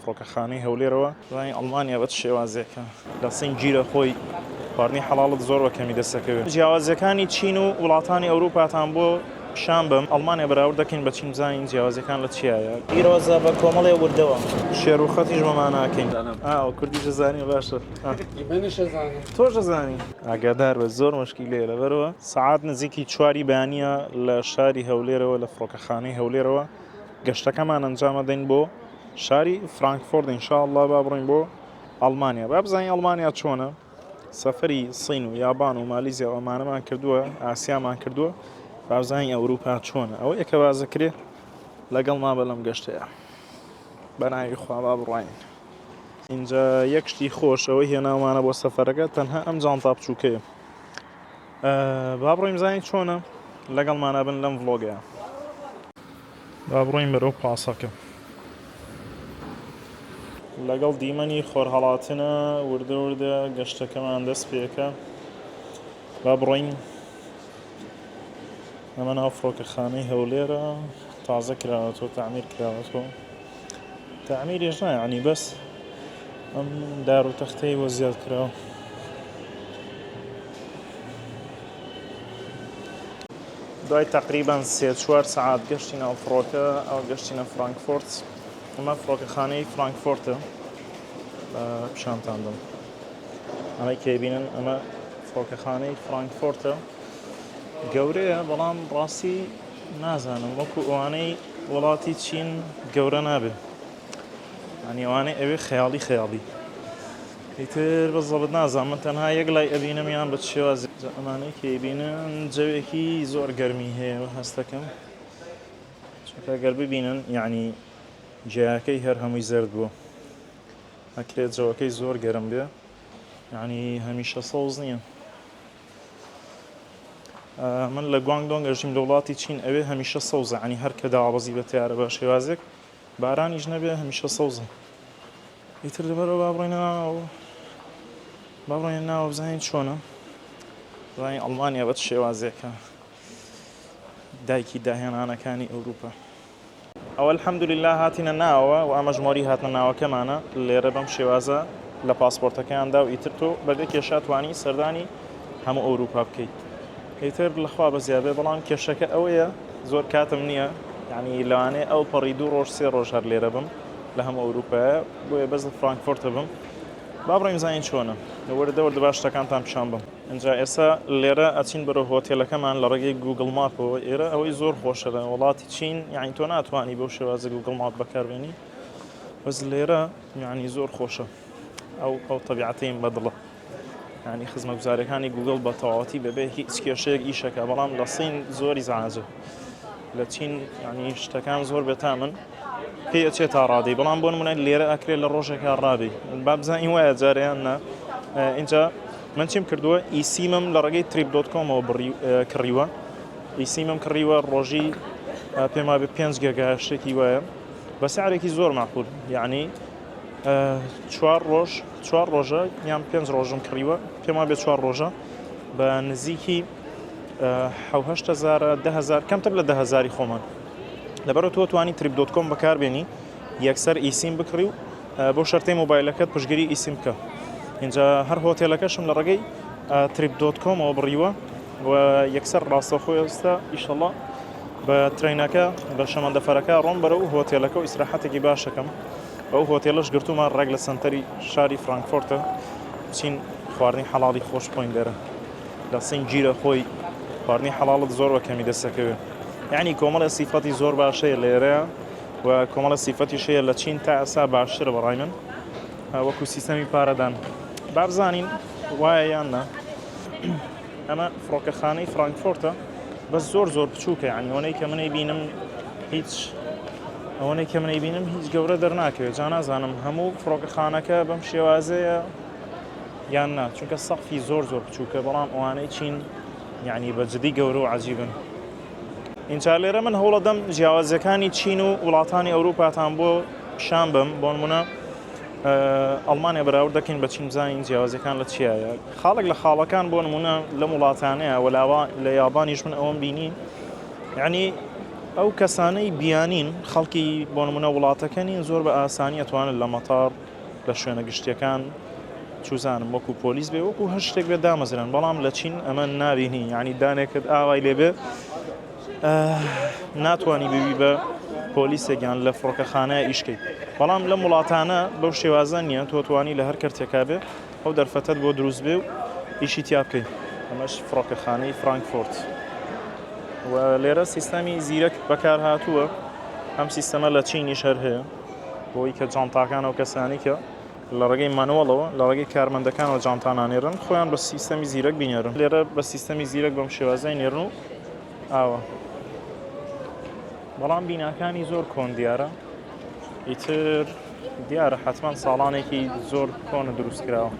فڕۆکەخانەی هەولێرەوە. زانی ئەڵمانیا بە چ شێوازێکە لە سین گیرە خۆی خواردنی حەڵاڵت زۆر بە کەمی دەستەکەوێ. جیاوازیەکانی چین و وڵاتانی ئەوروپاتان بۆ پیشان بەم ئەڵمانیا بەراورد دەکەین بە چین بزانین جیاوازیەکان لە چیایە. پیرۆزە بە کۆمەڵێ وردەوە. شێر و خەتیش بە مانا ئەکەین. ئا ئەو کوردیش ئەزانی باشە. منیش ئەزانم. تۆش ئەزانی. ئاگادار بە زۆر مشکیلەیە لەبەرەوە. سەعات نزیکی چواری بەیانیە لە شاری هەولێرەوە لە فڕۆکەخانەی هەولێرەوە گەشتەکەمان ئەنجام ئەدەین بۆ شاری فرانکفۆرت ان شاء اللە با بڕۆین بۆ ئەڵمانیا با بزانین ئەڵمانیا چۆنە سەفەری سین و یابان و مالیزیا و ئەمانەمان کردووە ئاسیامان کردووە با بزانین ئەوروپا چۆنە ئەوە یەکە بازەکرێ لەگەڵ ما بە لەم گەشتەیە بە ناوی خوا با بڕۆین اینجا یەک شتی خۆش ئەوەی هێناومانە بۆ سەفەرەکە تەنها ئەم جانتا بچووکەیە با بڕۆین بزانین چۆنە لەگەڵمانە بن لەم vlog ەیە با بڕۆین بەرەو پاسەکە. لەگەڵ دیمەنی خۆرهەڵاتنە وردە وردە گەشتەکەمان دەست پێکە. با بڕۆین. ئەمە ناو فڕۆکەخانەی هەولێرە تازە کراوەتەوە تەعمیر کراوەتەوە. تەعمیریش نا یعنی بەس ئەم دار و تەختەی بۆ زیاد کراوە. دوای تەقریبەن سێ چوار سەعات گەشتی ناو فڕۆکە ئەو گەشتینە فرانکفۆرت ئەمە فڕۆکەخانەی فرانکفۆرتە پیشانتان دەم ئەمەی کێبینن ئەمە فڕۆکەخانەی فرانکفۆرتە گەورەیە بەڵام ڕاستی نازانم وەکو ئەوانەی وڵاتی چین گەورە نابێ ینی ئەوانەی ئەوێ خەیاڵی خەیاڵی ئیتر بە زەبت نازانم من تەنها یەک لای ئەبینم یان بە چ شێوازێک جا ئەمانەی کە ئەیبینن جەوێکی زۆر گەرمی هەیە هەستەکەم چونکە گەر ببینن یعنی جیاکەی هەر هەمووی زەرد بوو ئەکرێت جەوەکەی زۆر گەرم بێ یعنی هەمیشە سەوز نییە من لە گوانگدۆنگ ئەژیم لە وڵاتی چین ئەوێ هەمیشە سەوزە عنی هەر کە داوابەزی بە تیارە بە شێوازێک بارانیش نەبێ هەمیشە سەوزە ئیتر لەبەرەوە با بڕۆینە ناوەوە با بڕۆینە ناوە بزانین چۆنە بزانین ئەڵمانیا بە چ شێوازێکە دایکی داهێنانەکانی ئەوروپا ئەوە الحمدلله هاتینە ناوە و ئەمەش مۆری هاتنە ناوەکەمانە لێرە بەم شێوازە لە پاسپۆرتەکەیاندا و ئیتر تۆ بەبێ کێشە توانی سەردانی هەموو ئەوروپا بکەیت ئیتر لەخوا بەزیابێ بەڵام کێشەکە ئەوەیە زۆر کاتم نییە یعنی لەوانەیە ئەو پەڕی دوو ڕۆژ سێ ڕۆژ هەر لێرە بم لە هەموو ئەوروپایە بۆیە بەس لە فرانکفۆرتە بم با بڕۆین بزانین چۆنە وردە وردە با شتەکانتان پیشان بم ئینجا ئێستا لێرە ئەچین بەرەو هۆتێلەکەمان لە ڕێگەی Google Map ەوە ئێرە ئەوەی زۆر خۆشە لە وڵاتی چین یعنی تۆ ناتوانی بەو شێوازە Google Map بەکاربێنی بەس لێرە یعنی زۆر خۆشە ئەو ئەو تەبیعەتەیم بەدڵە یعنی خزمەتگوزاریەکانی گوگڵ بە تەواوەتی بەبێ هیچ کێشەیەک ئیشەکە بەڵام لە سین زۆری زعاجە لە چین یعنی شتەکان زۆر بێتامن پێ ئەچێت تا ڕادەی بەڵام بۆ نمونە لێرە ئەکرێت لە ڕۆژێکا ڕابی با بزانین وایە جاریان نا اینجا من چیم کردووە eSIM م لە ڕێگەی Trip dot com ەوە بڕی کڕیوە eSIM م کڕیوە ڕۆژی پێم وابێ 5 گێگا شتێکی وایە بە سعرێکی زۆر معقول یعنی چوار ڕۆژ چوار ڕۆژە یان پێنج ڕۆژم کڕیوە پێم وابێ چوار ڕۆژە بە نزیکی هزار دههزار کەمتر لە دههزاری خۆمان لەبەرە تۆ توانی Trip dot com بەکاربێنی یەکسەر eSIM بکڕی و بۆ شەرتەی مۆبایلەکەت پشگیری eSIM بکە اینجا هەر هۆتێلەکەشم لە ڕێگەی Trip dot com ەوە بڕیوە و یەکسەر ڕاستەوخۆ ئێستا ئیشەڵا بە ترینەکە بە شەمەندەفەرەکە ڕۆم بەرەو هۆتێلەکە و ئیسراحەتێکی باشەکەم ئەو هۆتێلەش گرتوومە ڕێک لە سەنتەری شاری فرانکفۆرتە بچین خواردنی حەڵاڵی خۆش بخۆین لێرە لە سین گیرە خۆی خواردنی حەڵاڵت زۆر بە کەمی دەستەکەوێ یعنی کۆمەڵی سیفەتی زۆر باشەیە لێرە و کۆمەڵە سیفەتیش هەیە لە چین تا ئێستا باشترە بەڕای من وەکو سیستەمی پارەدان با بزانین وایە یان نا ئەمە فڕۆکەخانەی فرانکفۆرتە بەس زۆر زۆر بچووکە یعنی ئەوەنەی کە منەی بینم هیچ ئەوەنەی کە منەی بینم هیچ گەورە دەرناکەوێت جا نازانم هەموو فڕۆکەخانەکە بەم شێوازەیە یان نا چونکە سەقفی زۆر زۆر بچووکە بەڵام ئەوانەی چین یعنی بە جدی گەورە و عجیبن ئینجا لێرە من هەوڵەدەم جیاوازیەکانی چین و وڵاتانی ئەوروپاتان بۆ پیشان بم بۆ نمونە ئەڵمانیا بەراورد دەکەین بە چین بزانین جیاوازیەکان لە چیایە خاڵێک لە خاڵەکان بۆ نمونە لەم وڵاتانەیە وەلاوە لە یابانیش من ئەوەم بینی یعنی ئەو کەسانەی بیانین خەڵکی بۆ نمونە وڵاتەکە نین زۆر بە ئاسانی ئەتوانن لە مەتار لە شوێنە گشتیەکان چوزانم وەکو پۆلیس بێ وەکو هەر شتێک بێ دامەزران بەڵام لە چین ئەمە نابینی یعنی دانێکت ئاوای لێبێ ناتوانانی ببی بە پۆلیسێکیان لە فڕۆکەخانە ئیشکەیت بەڵام لەم وڵاتانە بەو شێوازە نییە تۆ توانی لە هەر کەرتێکا بێ ئەو دەرفەتەت بۆ دروست بێ و ئیشی تیا بکەی. ئەمەش فڕۆکەخانەی فرانکفۆرت و لێرە سیستەمی زیرەک بەکارهاتووە، ئەم سیستەمە لە چینیش هەر هەیە بۆی کە جانتاکان و کەسانی کە لە ڕێگەی مانوەڵەوە لە ڕێگەی کارمەندەکانەوە جانتا نانێرن خۆیان بە سیستەمی زیرەک بینێرن. لێرە بە سیستەمی زیرەک بەم شێوازای نێرن و ئاوا. بەڵام بیناکانی زۆر کۆن دیارە. ئیتر دیارە حەتمان ساڵانێکی زۆر کۆنە دروست کراوە.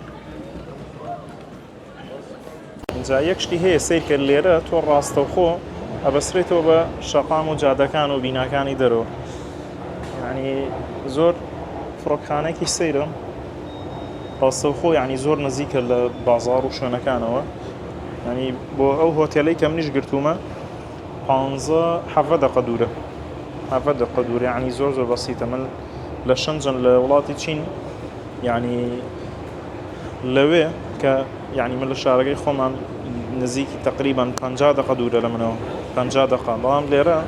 اینجا یەک شتی هەیە سیر کرد لێرە تۆ ڕاستەوخۆ ئەبەسرێتەوە بە شەقام و جادەکان و بیناکانی دەرەوە یعنی زۆر فڕۆکخانێکی سەیرە ڕاستەوخۆ یعنی زۆر نزیکە لە بازار و شوێنەکانەوە ینی بۆ ئەو هۆتێلەی کە منیش گرتوومە پانزە حەڤە دەقە دوورە حەڤە دەقە دوورە یعنی زۆر زۆر بەسیتە من لە شەنجن لە وڵاتی چین یعنی لەوێ کە یعنی من لە شارەکەی خۆمان نزیکی تقریبا 50 دقە دوورە لە منەوە 50 دقە بەڵام لێرە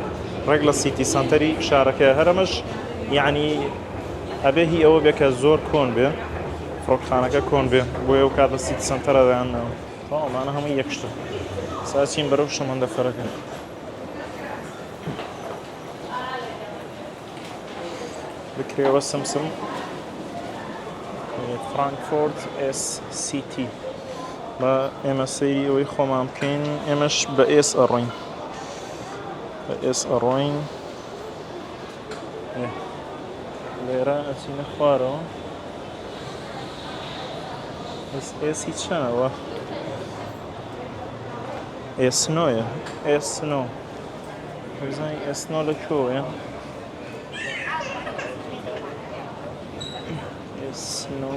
ڕێک لە city center ی شارەکە هەرەمەش یعنی ئەبێ هی ئەوە بێ کە زۆر کۆن بێ فڕۆکخانەکە کۆن بێ بۆیە ئەو کات لە city center ە دایانناوە. تەواو ئەمانە هەمووی یەک شتە. ئێستا ئەچین بەرەو شەمەندەفەرەکە. بکرێوە سمسم فرانکفۆرت ئێس سی تی بە ئێمە سەیری ئەوەی خۆمان بکەین ئێمەش بە ئێس ئەڕۆین بە ئێس ئەڕۆین لێرە ئەچینە خوارەوە بەس ئێسی چەنەوە ئێسنۆیە ئێسنۆ بزانین ئێسنۆ لە کوێیە ئێسنۆ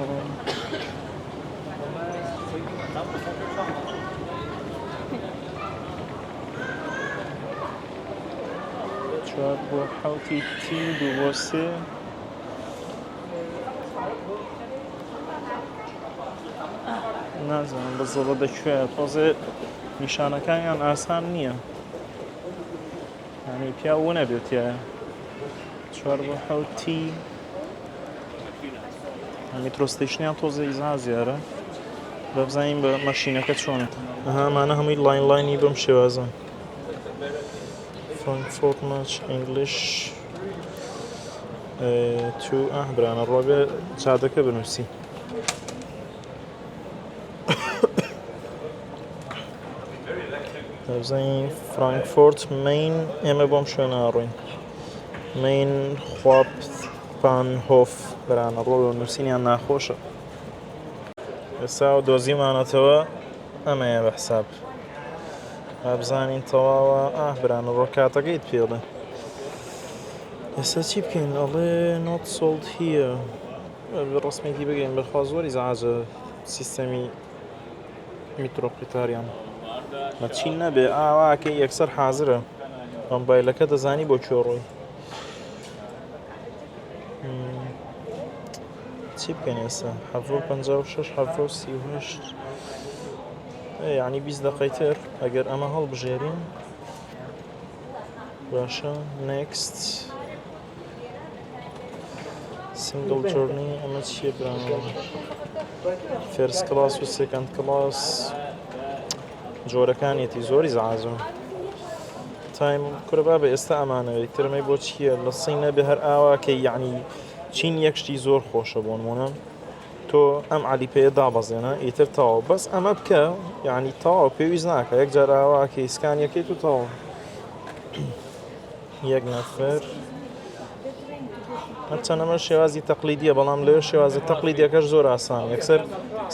چوار بۆ حەوتی تی دوو بۆ سێ نازانم بەزەڵە دەکوێ تۆزێ نیشانەکانیان ئاسان نییە ینی پیا ونە بێتە چوار بۆ حەوتی metro station یان تۆزێ ئیزا زیارە بەبزانین بە مەشینەکە چۆنە ئەهامانە هەمووی line line ی بەم شێوازە فرانکفۆرت ماچ English تو ئاه برانە ڕۆبێ جادەکە بنووسی بزانین فرانکفۆرت مین ئێمە بۆم شوێنە ڕۆین مین خواب پانهۆف برانە ڕۆ نووسینیان ناخۆشە ئێستا و دۆزیمانەتەوە ئەمەیە بە حساب بزانین تەواوە ئاه برانە ڕۆ کاتەکەیت پێڵێ ئێستا چی بکەین ئەڵێ not sold here ڕسمێکی بگەین بەخوا زۆری زعاجە سیستەمی میترۆ قیتاریان لە چین نەبێ ئاواکەی یەکسەر حازرە مۆبایلەکە دەزانی بۆ کوێ ڕۆی چی بکەین ئێستا 56 38 یعنی 20 دقەی تر ئەگەر ئەمە هەڵبژێرین باشە next single journey ئەمە چییە برانەوە first class و second class جۆرەکانیەتی زۆری زعازم time کورە بابە ئێستا ئەمانەوەی ترمەی بۆ چییە لە سین نەبێ هەر ئاواکە یعنی چین یەک شتی زۆر خۆشە بۆ نمونە تۆ ئەم Alipay ە دابەزێنە ئیتر تەواو بەس ئەمە بکە یعنی تەواو پێویست ناکە یەک جار ئاواکەی scan یەکەیت و تەواو یەک نەفر هەرچەند ئەمە شێوازی تەقلیدیە بەڵام لەوێ شێوازە تەقلیدیەکەش زۆر ئاسان یەکسەر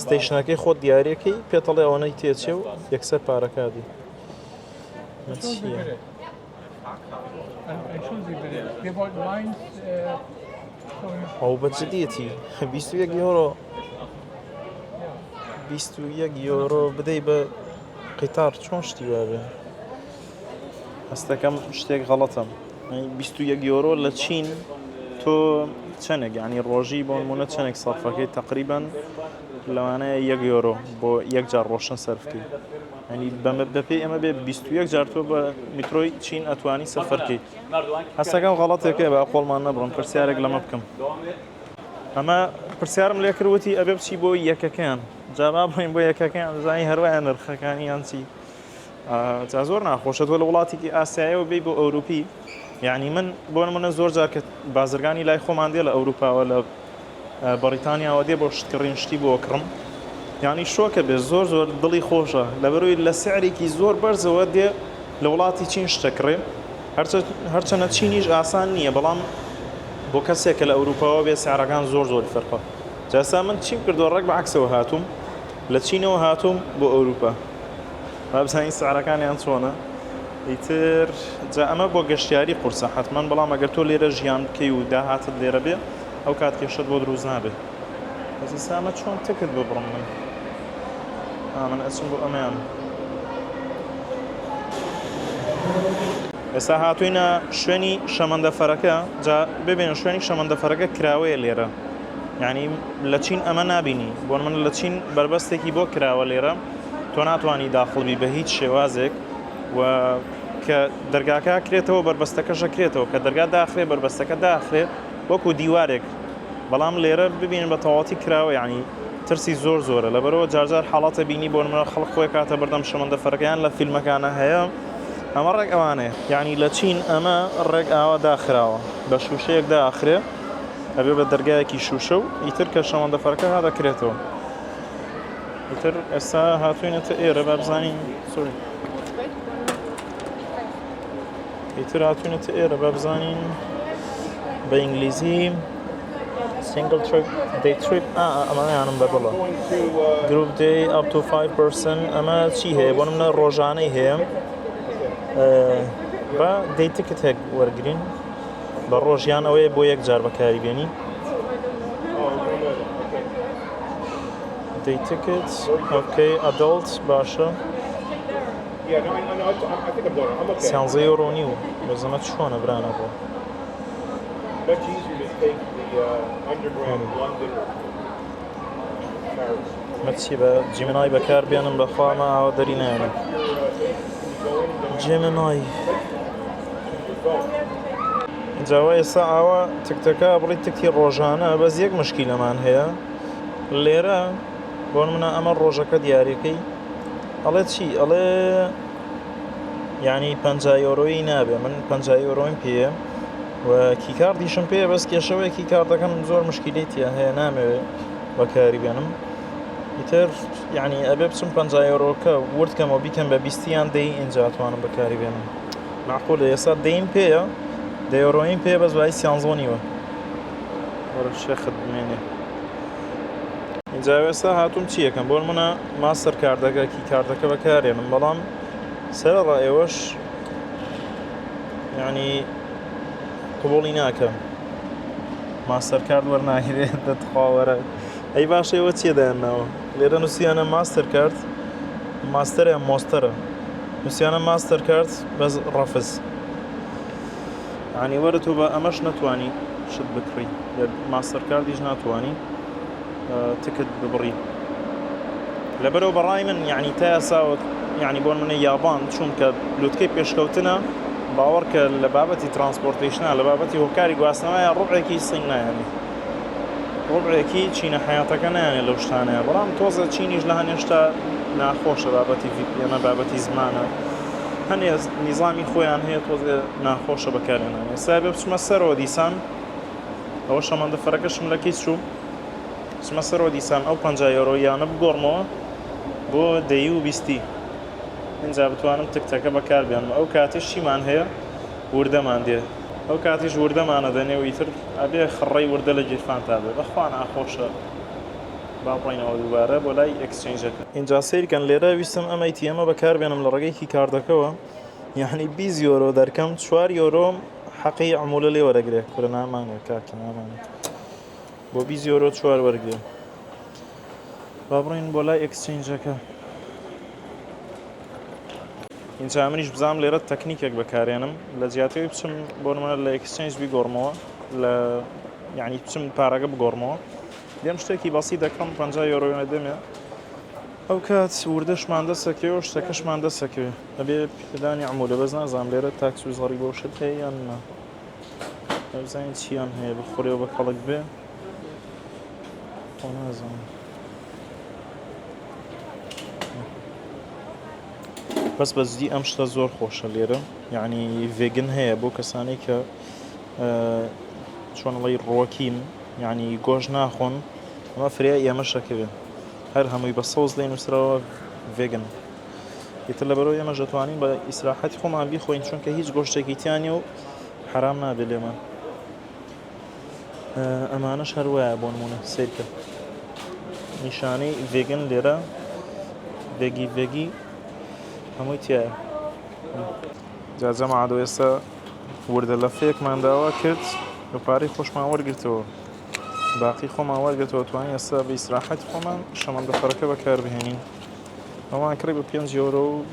station ەکەی خۆت دیارەکەی پێتەڵێ ئەوەنەی تێچێ و یەکسەر پارەکادی چییە؟ ئەو بە جدیەتی 21 یۆرۆ 21 یۆرۆ بدەی بە قیتار چۆن شتی وابێ هەستەکەم شتێک غەڵەتم. 21 یۆرۆ لە چین تۆ چەندێک یعنی ڕۆژی بۆ نمونە چەندێک سەرفەکەی تقریبان لەوانەیە یەک یۆرۆ بۆ یەک جار ڕۆشن سەرفکەی ینی بەپێی ئەمە بێ 21 جار تۆ بە میترۆی چین ئەتوانی سەفەرکەی هەستەکەم غەڵەتێکە بە قۆڵمان نەبڕم پرسیارێک لەمە بکەم ئەمە پرسیارم لێکرد وتی ئەبێ بچی بۆ یەکەکەیان جا با بڕۆین بۆ یەکەکەیان بزانین هەروایە نرخەکانی یان چی جا زۆر ناخۆشە تۆ لە وڵاتێکی ئاسیایەوە بێی بۆ ئەوروپی یعنی من بۆ نمونە زۆر جار کە بازرگانی لای خۆمان دێ لە ئەوروپاوە لە بەڕیتانیاوە دێ بۆ شتکڕین شتی بۆ کڕم یعنی شۆکە بێ زۆر زۆر دڵی خۆشە لەبەرەوەی لە سعرێکی زۆر بەرزەوە دێ لە وڵاتی چین شتەکڕێ هەرچەنە چینیش ئاسان نییە بەڵام بۆ کەسێک کە لە ئەوروپاوە بێ سعرەکان زۆر زۆر فەرقە جاسا من چیم کردووە ڕێک بە عەکسەوە هاتووم لە چینەوە هاتووم بۆ ئەوروپا با بزانین سعرەکانیان چۆنە ئیتر جا ئەمە بۆ گەشتیاری قورسە حتمما بەڵام ئەگەر تۆ لێرە ژیان بکەی و داهاتت لێرە بێ ئەو کات کێشەت بۆ دروست نابێ بەس ئێستا ئەمە چۆن تکت ببڕم من ئا من ئەچم بۆ ئەمەیان ئێستا هاتوینە شوێنی شەمەندەفەرەکە جا ببێن شوێنی شەمەندەفەرەکە کراوەیە لێرە یعنی لە چین ئەمە نابینی بۆ من لە چین بەربەستێکی بۆ کراوە لێرە تۆ ناتوانانی داخڵبی بە هیچ شێوازێک و کە دەرگاکە کرێتەوە بەربەستەکەشە کرێتەوە کە دەرگا داخرێ بەربەستەکە داخرێ وەکو دیوارێک بەڵام لێرە ببینن بە تەواوەتی کراوە یعنی ترسی زۆر زۆرە لەبەرەوە جارجار حاڵاتە بینی بۆ نمونە خەڵک خۆی کاتە بەردەم شەمەندەفەرەکەیان لە فیلمەکانە هەیە ئەمە ڕێک ئەوانەیە یعنی لە چین ئەمە ڕێک ئاوا داخراوە بە شوشەیەک داخرێ ئەبێ بە دەرگایەکی شوشە و ئیتر کە شەمەندەفەرەکە هادەکرێتەوە ئیتر ئێستا هاتوینەتە ئێرە با بزانین sorry ئیتر هاتوینەتە ئێرە با بزانین بە ئینگلیزی single trip day trip ئەمانیانم بەدڵە group day up to 5 person ئەمە چی هەیە بۆ منە ڕۆژانەی هەیە بە day ticket هەک وەرگین بە ڕۆژیان ئەوەیە بۆ یەک جار بەکاری بێنی day ticket okay adult باشە سیانزە یۆرۆ نیو بەس ئەمە چۆنە برانە بۆ ئەمە چی بە Gemini بەکار بێنم بەخوا ئەمە ئاوا دەری نایەنم Gemini جاوە ئێستا ئاوا تکتەکە بڕی تکتی ڕۆژانە بەس یەک مشکیلەمان هەیە لێرە بۆ منە ئەمە ڕۆژەکە دیارەکەی ئەڵێ چی ئەڵێ یعنی 50 یۆرۆیی نابێ من 50 یۆرۆیم پێیە و key card یشم پێ بەس کێشەوەی key card ەکەم زۆر مشکیلەی تیا هەیە نامەوێ بەکاری بێنم ئیتر یعنی ئەبێ بچم 50 یۆرۆکە ورد کەمەوە بیکەم بە بیستیان دەی ئینجا توانم بەکاری بێنم معقولە ئێستا دەیم پێیە دە یۆرۆیم پێ بەس بای سیانزۆ نیوە وەرە شێخت بمێنێ ئینجا ئێستا هاتووم چی یەکەم بۆ نمونە ماستەر کاردەکە key card ەکە بەکارێنم بەڵام سەرەڕا ئێوەش یعنی قبوڵی ناکەم ماستەر کارد وەرناگرێت دەتخوا وەرە ئەی باشە ئێوە چیە دایانناوە لێرە نووسیانە ماستەر کارد ماستەرە یان مۆستەرە نووسیانە ماستەر کارد بەس ڕەفز یعنی وەرە تۆ بە ئەمەش نەتوانی شت بکڕی لە ماستەر کاردیش ناتوانی تکت ببڕی لەبەرەوە بەڕای من یعنی تا ئێساوە یعنی بۆ منە یابان چونکە لوتکەی پێشکەوتنە باوەڕ کە لە بابەتی transportation ە لە بابەتی هۆکاری گواستنەوەیە ڕوبعێکی سین نایەنێ ڕوبعێکی چینە حیاتەکە نایەنێ لەو شتانەیە بەڵام تۆزە چینیش لە هەنێشتا ناخۆشە بابەتی VPN بابەتی زمانە هەنێ نیزامی خۆیان هەیە تۆزێ ناخۆشە بەکارهێنان ئێستا بێ بچمە سەرەوە دیسان ئەوە شەمەندەفەرەکەشم لە کیس چوو بچمە سەرەوە دیسان ئەو 50 یۆرۆیانە بگۆڕمەوە بۆ دەی و بیستی ئینجا بتوانم تکتەکە بەکار بێنم ئەو کاتیش چیمان هەیە وردەمان دێ ئەو کاتیش وردەمانە دەنێ و ئیتر ئەبێ خڕەی وردە لە گیرفانتا بێ بەخوا ناخۆشە با بڕۆینەوە دووبارە بۆ لای exchange ەکە. ئینجا سەیرکەن لێرە ویستم ئەم ATM ە بەکار بێنم لە ڕێگەی key card ەکەوە یەعنی 20 یۆرۆ دەرکەم 4 یۆرۆم حەقی عمولە لێ وەرەگرێ کورە نامانێ کاکە نامانێ بۆ 20 یۆرۆ چوار وەرگێ با بڕۆین بۆ لای exchange ەکە. ئینجا منیش بزانم لێرە تەکنیکێک بەکارێنم لە جیاتەوەی بچم بۆ نمونە لە exchange بیگۆڕمەوە لە یعنی بچم پارەکە بگۆڕمەوە دێم شتێکی بەسی دەکڕم 50 یۆرۆیە دەمێ ئەو کات وردەشمان دەسەکەوێ و شتەکەشمان دەسەکەوێ ئەبێ پێدانی عمولە بەس نازانم لێرە tax و زەڕی بۆ شت هەیە یان نا بزانین چیان هەیە بخورێ و بە کەڵک بێ خۆ نازانم بەس بەجدی ئەم شتە زۆر خۆشە لێرە یعنی vegan هەیە بۆ کەسانی کە چۆنڵی ڕۆکین یعنی گۆش ناخۆن ئەمە فریا ئێمە شەکەوێ هەر هەمووی بە سەوز لێ نووسراوە vegan ئیتر لەبەرەوە ئێمە دەتوانین بە ئیسراحەتی خۆمان بیخۆین چونکە هیچ گۆشتێکی تیانە و حرام نابێت لێمان ئەمانەش هەر وایە بۆ نمونە سیرکە نیشانەی vegan لێرە veggie veggie هەمووی تایە جا جەماعەت ئێستا وردە لەفەیەکمان داوا کرد و پارەی خۆشمان وەرگرتەوە باقی خۆمان وەرگرتەوە توانین ئێستا بە ئیسراحەتی خۆمان شەمەندەفەرەکە بەکاربهێنین ئەوان کڕی بە 5 یۆرۆ و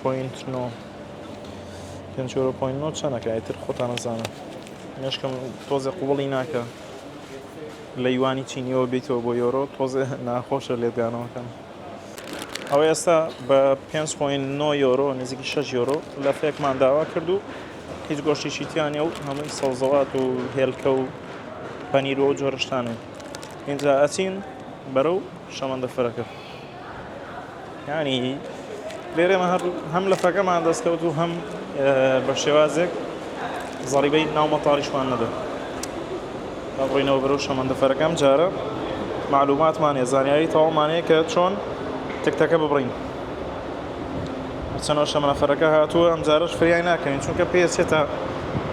point نۆ 5 یۆرۆ point نۆ چەنەکە ئیتر خۆتان ئەزانن مێشکم تۆزێ قوبڵی ناکە لە یوانی چینیەوە بیتەوە بۆ یۆرۆ تۆزێ ناخۆشە لێدانەوەکەم ئەوە ئێستا بە 5.9 یۆرۆ نزیکی 6 یۆرۆ لە فێکمان داوا کرد و هیچ گۆشتێکی تیانە و هەمووی سەوزەوات و هێلکە و پەنیر و جۆرە شتانێ اینجا ئەچین بەرەو شەمەندەفەرەکە یانی لێرەمە هەر هەم لەفەکەمان دەستکەوت و هەم بە شێوازێک زەڕیبەی ناو مەتاریشمان نەدا با بڕینەوە بەرەو شەمەندەفەرەکە ئەم جارە معلوماتمان هەیە زانیاری تەواومان هەیە کە چۆن تکتەکە ببڕین هەرچەنەوە شەمەنەفەرەکە هاتووە ئەم جارەش فریای ناکەین چونکە پێچێتە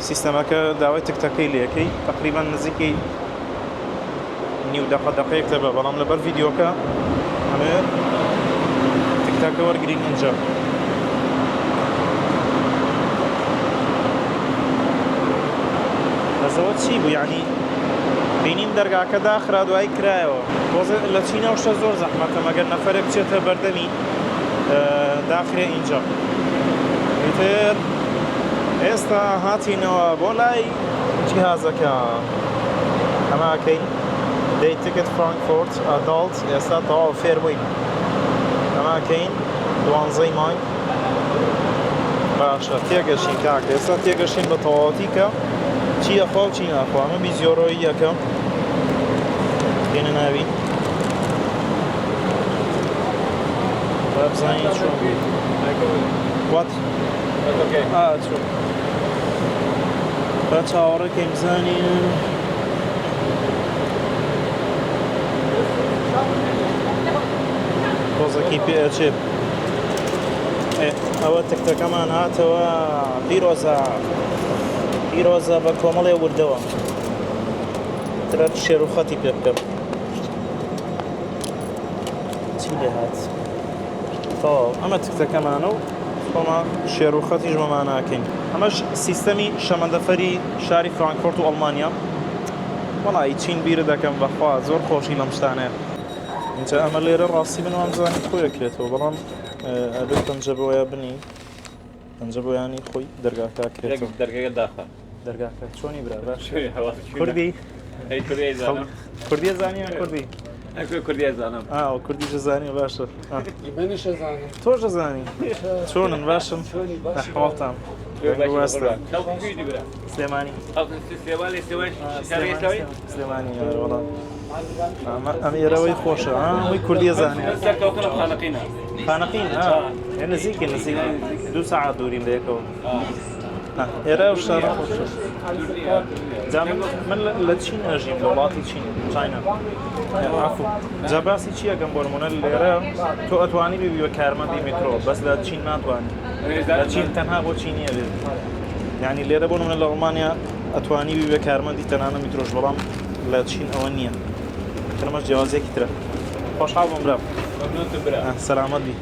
سیستەمەکە داوای تکتەکەی لەکەی تقریبا نزیکی نیو دەقە دەقەیەک دەبە بەڵام لەبەر ڤیدیۆکە ئەمێ تکتەکە وەرگین ئینجا بەزەوە چی بوو یعنی بینیم دەرگاکە داخرا دوایی کرایەوە تۆزێ لە چینە شتە زۆر زەحمەتە مەگەر نەفرێک بچێتە بەردەمی داخرێ ئینجا ئیتر ئێستا هاتینەوە بۆ لای جیهازەکە ئەماکەین day ticket فرانکفۆرت adult ئێستا تەواو فێر بووین ئەماکەین دوانزەی مانگ باشە تێگەشین کاکە ئێستا تێگەشین بە تەواوەتی کە چی ئەخوا و چی ناخوا ئەمە 20 یۆرۆیی یەکەم دێنە ناوی با بزانین چۆن What? چۆن با چاوەڕێکەین بزانین تۆزەکی پێ ئەچێ ئەوە تکتەکەمان هاتەوە پیرۆزە پیرۆزە بە کۆمەڵێ وردەوە ترە شێر و خەتی پێ بکەم چی لێ هات تەواو ئەمە تکتەکەمانە و خۆمان شێر و خەتیش بەمان ناکەین ئەمەش سیستەمی شەمەندەفەری شاری فرانکفۆرت و ئەڵمانیا وەڵی چین بیرە دەکەم بەخوا زۆر خۆشی لەم شتانەیە اینجا ئەمە لێرە ڕاستی من وامزانی خۆی ئەکرێتەوە بەڵام ئەبێت پەنجە بۆیە بنی پەنجە بۆیانی خۆی دەرگاکە کرێتەوە دەرگەکە داخە دەرگاکە چۆنی برا باش کوردی کوردیە زانی کوردی کوردیە زانم ئا کوردی زانی باشە منیش زانم تۆش زانی چۆنن باشم حواڵتان سلێمانی سلێمانی وەڵا ئەم ئێرەوەی خۆشە ئەوەی کوردیە زانی خانەقین نزیکی نزیک دوو ساعت دوورین لە یەکەوە ئێرە ئەو شارە خۆشە جا من لە چین ئەژیم لە وڵاتی چین China عفو جا باسی چی ئەکەم بۆ نمونە لێرە تۆ ئەتوانی ببی بە کارمەندی میترۆ بەس لە چین ناتوانی لە چین تەنها بۆ چینیە بێت یعنی لێرە بۆ نمونە لە ئەڵمانیا ئەتوانی ببی بە کارمەندی تەنانە میترۆش بەڵام لە چین ئەوە نییە ترمەش جیاوازێکی ترە خۆشحاڵ بووم برام سەلامەت بی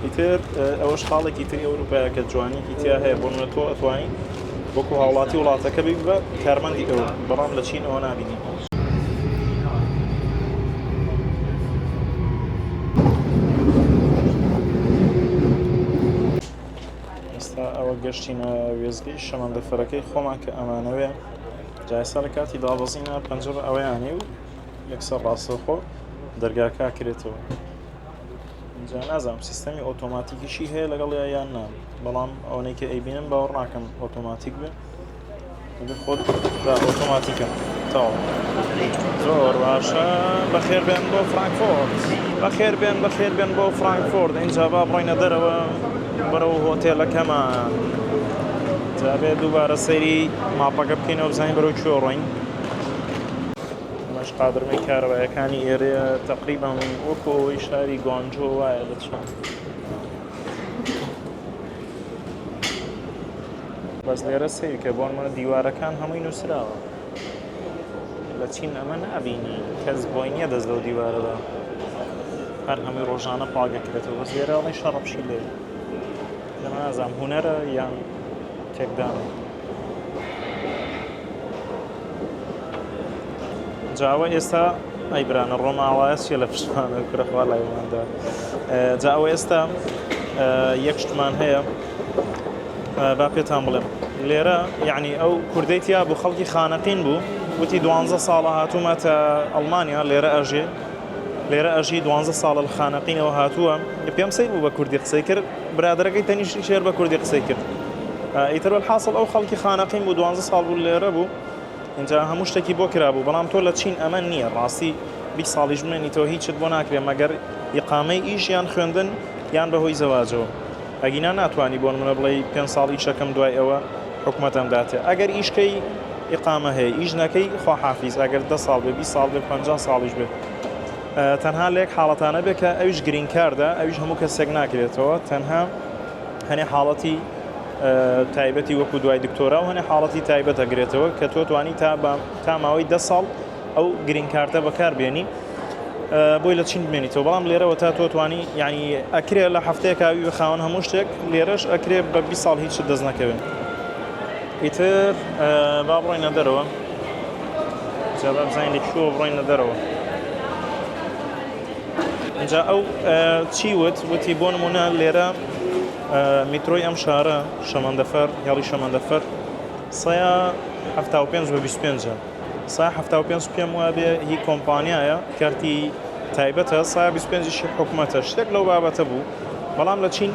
ئیتر ئەوەش خاڵێکی تری ئەوروپایە کە جوانیکی تیا هەیە بۆ نمونە تۆ ئەتوانی وەکو هاوڵاتی وڵاتەکە بی بە کارمەندی ئەو بەڵام لە چین ئەوە نابینی. گەشتینە وێستگەی شەمەندەفەرەکەی خۆمان کە ئەمانەوێ. جا ئێستا لە کاتی دابەزینە پەنجەرە ئەوەیانێ و یەکسەر ڕاستەوخۆ دەرگاکە ئەکرێتەوە. جا نازانم سیستەمی ئۆتۆماتیکیشی هەیە لەگەڵ یان نا، بەڵام ئەوەی کە ئەیبینم باوەڕ ناکەم ئۆتۆماتیک بێ. خۆت بە ئۆتۆماتیکە تەواو. زۆر باشە، بەخێر بێن بۆ فرانکفۆرت، بەخێر بێن، بەخێر بێن بۆ فرانکفۆرت. اینجا با بڕۆینە دەرەوە بەرەو هۆتێلەکەمان. جا بێ دووبارە سەیری ماپەکە بکەینەوە بزانین بەرەو کوێ ڕۆین. ئەمەش قادرمەی کارەبایەکانی ئێرەیە، تەقریبا وەکو ئەوەی شاری گوانجۆ وایە لە چین. بەس لێرە سەیرکە، بۆ نمونە دیوارەکان هەمووی نووسراوە. لە چین ئەمە نابینی، کەس بۆی نییە دەست لەو دیوارەدا، هەر هەمووی ڕۆژانە پاگەکرێتەوە. بەس لێرە ئەڵێ شەڕەپشی لێ. لەمە نازانم هونەرە یان تێکدانە. جاوە ئێستا ئەی برانە ڕۆماوایە چیە لە پشتمانە کورەخوا لایماندا. جا ئەوە ئێستا یەک شتمان هەیە با پێتان بڵێم. لێرە یعنی ئەو کوردەی تیا بوو خەڵکی خانەقین بوو، وتی 12 ساڵە هاتوومەتە ئەڵمانیا، لێرە ئەژێ، لێرە ئەژی 12 ساڵە لە خانەقینەوە هاتووە. پێم سەیر بوو بە کوردی قسەی کرد، برادەرەکەی تەنیشتی شێر بە کوردی قسەی کرد. ئیتر وەلحاسڵ ئەو خەڵکی خانەقین بوو، 12 ساڵ بوو لێرە بوو، اینجا هەموو شتێکی بۆ کرابوو. بەڵام تۆ لە چین ئەمە نییە، ڕاستی 20 ساڵیش بمێنیتەوە هیچت بۆ ناکرێ مەگەر ئیقامەی ئیش یان خوێندن یان بەهۆی زەواجەوە. ئەگینا ناتوانی بۆ نمونە بڵێی 5 ساڵ ئیشەکەم دوای ئەوە حکومەتم داتێ. ئەگەر ئیشکەی ئیقامە هەیە، ئیش نەکەی خواحافیز، ئەگەر 10 ساڵ بێ، 20 ساڵ بێ، 50 ساڵیش بێ. تەنها لە یەک حاڵەتانە بێ کە ئەویش green card ە، ئەویش هەموو کەسێک ناکرێتەوە، تەنها هەنێ حاڵەتی تایبەتی وەکو دوای دکتۆرا و هەنێ حاڵەتی تایبەت ئەگرێتەوە کە تۆ توانی تا ماوەی 10 ساڵ ئەو green card ە بەکاربێنی بۆی لە چین بمێنیتەوە. بەڵام لێرەوە تا تۆ توانی یعنی ئەکرێ لە هەفتەیەکاوی بە خاوەن هەموو شتێک، لێرەش ئەکرێ بە 20 ساڵ هیچ دەست نەکەوێت. ئیتر با بڕۆینە دەرەوە، جا با بزانین لە کوێوە بڕۆینە دەرەوە. اینجا ئەو چی وت؟ وتی بۆ نمونە لێرە میترۆی ئەم شارە شەمەندەفەر، هێڵی شەمەندەفەر 175 بە 25. 175 پێم وابێ هی کۆمپانیایە، کەرتی تایبەتە، 125 حکومەتە، شتێک لەو بابەتە بوو. بەڵام لە چین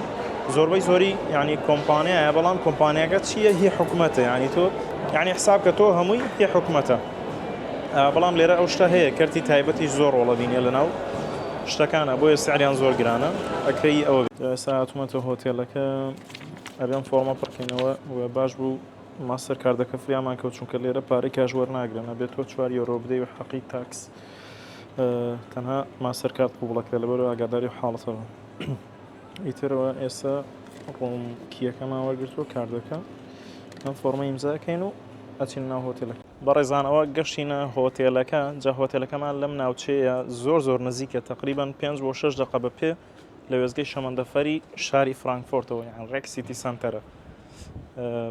زۆربەی زۆری یعنی کۆمپانیایە، بەڵام کۆمپانیاکە چییە؟ هی حکومەتە. یعنی تۆ یعنی حساب کە تۆ هەمووی هی حکومەتە. بەڵام لێرە ئەو شتە هەیە، کەرتی تایبەتی زۆر ڕۆڵە بینیە لەناو شتەکانە، بۆیە سعریان زۆر گرانە. ئەکرێی ئەوە. ئێستا هاتوومەتە هۆتێلەکە، ئەبێم فۆرمە پڕکەینەوە و باش بوو ماستەر کاردەکە فریامان کەوت، چونکە لێرە پارەی cash وەرناگرن، ئەبێت تۆ 4 یۆرۆ بدەی و حەقی tax، تەنها ماستەر کارت قوبڵەکرێت. لەبەرەوە ئاگاداری و حاڵەتەوە. ئیترەوە ئێستا room key یەکەمان وەرگرتووە، کاردەکە، ئەم فۆرمە ئیمزاکەین و ئەچین ناو هۆتێلەکە. بەڕێزانەوە گەشتینە هۆتێلەکە. جا هۆتێلەکەمان لەم ناوچەیە زۆر زۆر نزیکە، تقریبا 5 بۆ 6 دقە بە پێ لە وێستگەی شەمەندەفەری شاری فرانکفۆرتەوە، یان ڕێک city center ە.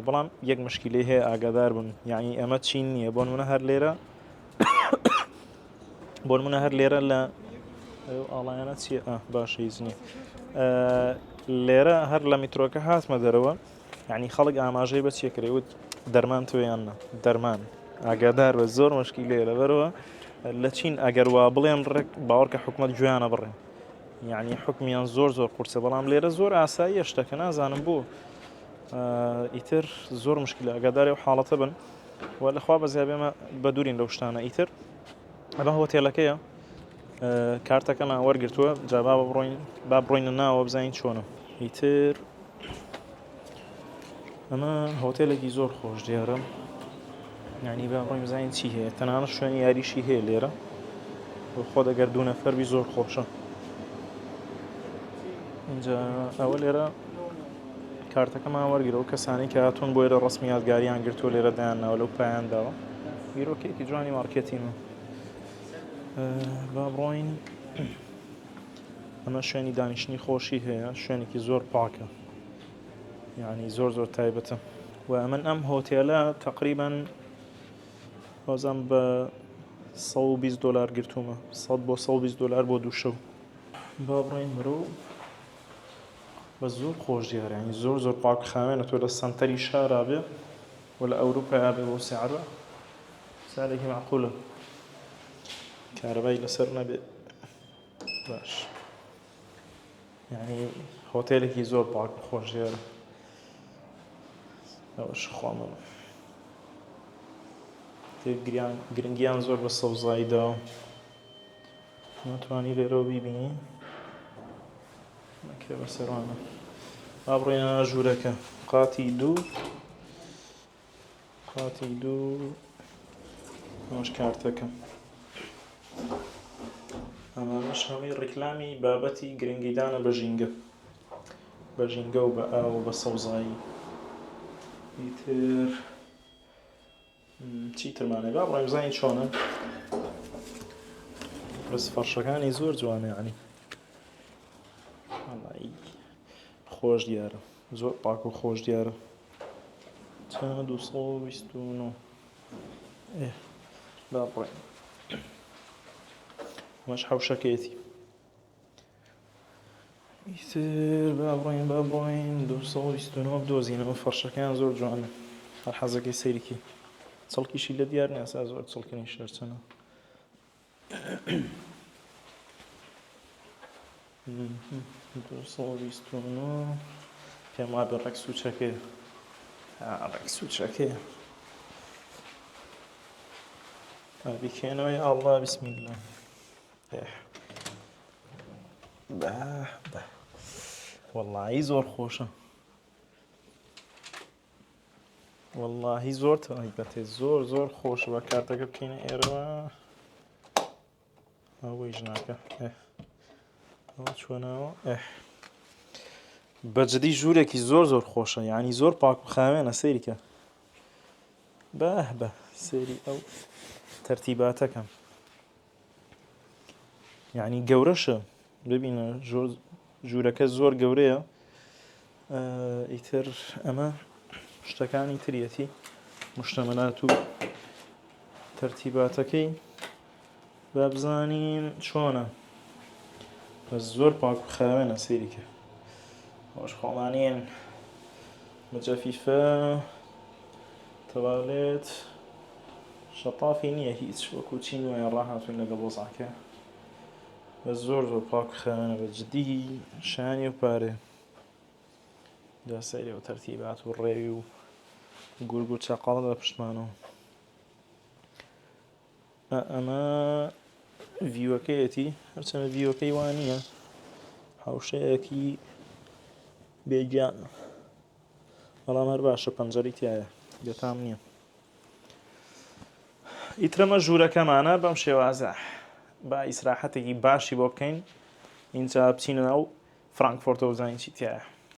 بەڵام یەک مشکیلەی هەیە، ئاگادار بن، یعنی ئەمە چین نییە. بۆ نمونە هەر لێرە، بۆ نمونە هەر لێرە لە ئاڵایانە چییە؟ باشە هیچ نییە. لێرە هەر لە میترۆکە هاتمە دەرەوە، یعنی خەڵک ئاماژەی بە چیە کرێ وت دەرمان تویان نا دەرمان. ئاگادار بە، زۆر مشکیلەیە. لەبەرەوە لە چین ئەگەر وا بڵێن ڕێک باوەڕکە حکومەت گوێیانە بڕێن، یعنی حکمیان زۆر زۆر قورسە. بەڵام لێرە زۆر ئاساییە شتەکە، نازانم بۆ. ئیتر زۆر مشکلە، ئاگاداری ئەو حاڵەتە بن و لەخوا بەزیا بێمە بە دوورین لەو شتانە. ئیتر ئەمە هۆتێلەکەیە، کارتەکەمان وەرگرتووە. جا با بڕۆین، با بڕۆینە ناوە بزانین چۆنە. ئیتر ئەمە هۆتێلێکی زۆر خۆش دیارە، یعنی با بڕۆین بزانین چی هەیە. تەنانەت شوێنی یاریشی هەیە لێرە، خۆ دەگەر دوو نەفەر بی زۆر خۆشە. اینجا ئەوە لێرە کارتەکەمان وەرگرەوە، کەسانی کە هاتوون بۆ ئێرە ڕسمی یادگاریان گرتووە لێرە دایانناوە لەو پایانداوە. بیرۆکێکی جوانی مارکێتینە. با بڕۆین. ئەمە شوێنی دانیشتنی خۆشی هەیە، شوێنێکی زۆر پاکە، یعنی زۆر زۆر تایبەتە. و ئەمن ئەم هۆتێلە تقریبا بازم بە 120 دلار گرتوومە، 100 بۆ 120 دلار بۆ دوو شەو. با بڕۆین بەرەو بەس زۆر خۆش دیارە یانی زۆر زۆر پاک خاوێنە تۆ لە سەنتەری شارا بێ و لە ئەوروپایا بێ بەو سعرە سعرێکی مەعقولە کارەبای لەسەر نەبێ باش یعنی هۆتێلێکی زۆر پاک و خۆش دیارە ئەوەش خۆمە گرنگیان زۆر بە سەوزایی داوە ناتوانی لێرەوە بیبینی نەکرێ بەسەروانە با بڕۆینە ژوورەکە قاتی دوو قاتی دوو ئەمەش کارتەکە ئەمانەش هەمووی ڕیکلامی بابەتی گرنگیدانە بە ژینگە بە ژینگە و بە ئاو و بە سەوزایی ئیتر چیترمانێ با بڕۆین بزانین چۆنە بەس فەرشەکانی زۆر جوانە یعنی خۆش دیارە زۆر پاک و خۆش دیارە چەند 229 با بڕۆین ئەمەش حەوشەکەیەتی ئیتر با بڕۆین با بڕۆین 229 بدۆزینەوە فەرشەکەیان زۆر جوانە هەر حەزەکەی سەیرکی چڵکیشی لە دیار نییە سا زۆر چڵکنی شەرچەنە 229 پێم وابێ ڕێک سوچەکەی ڕێک سوچەکەی بیکەینەوەی ئاڵڵا بسم الله وەڵی زۆر خۆشە وەڵی زۆر تایبەتێ زۆر زۆر خۆش بە کارتەکە بکەینە ئێرەوە ئەوەی ژناکە ئەوە چۆنەوە بەجدی ژوورێکی زۆر زۆر خۆشە یعنی زۆر پاک و خاوێنە سەیریکە بە بە سێری ئەو تەرتیباتەکەم یعنی گەورەشە ببینە ژوورەکە زۆر گەورەیە ئیتر ئەمە شتەکانی تریەتی مشتەمەلات و تەرتیباتەکەی با بزانین چۆنە بەس زۆر پاک و خاوێنە سەیریکە خۆش خۆمانین مجەفیفە تەوالێت شەتافی نییە هیچ وەکو چین وایە ڕاهاتوین لەگەڵ وەزعەکە بە زۆر زۆر پاک خاوێنە بە جدی شانی و پارێ جا سەیری و تەرتیبات و ڕێوی و گورگ و چەقەڵ بە پشتمانەوە ئەمە ڤیوەکەیەتی هەرچەنە ڤیوەکەی وا نییە حوشەیەکی بێگیان بەڵام هەر باشە پەنجەری تایە بێتام نییە ئیترەمە ژوورەکەمانە بەم شێوازە با ئیسراحەتێکی باشی بۆ بکەین اینجا بچینە ناو فرانکفۆرتەوە بزانین چی تایە.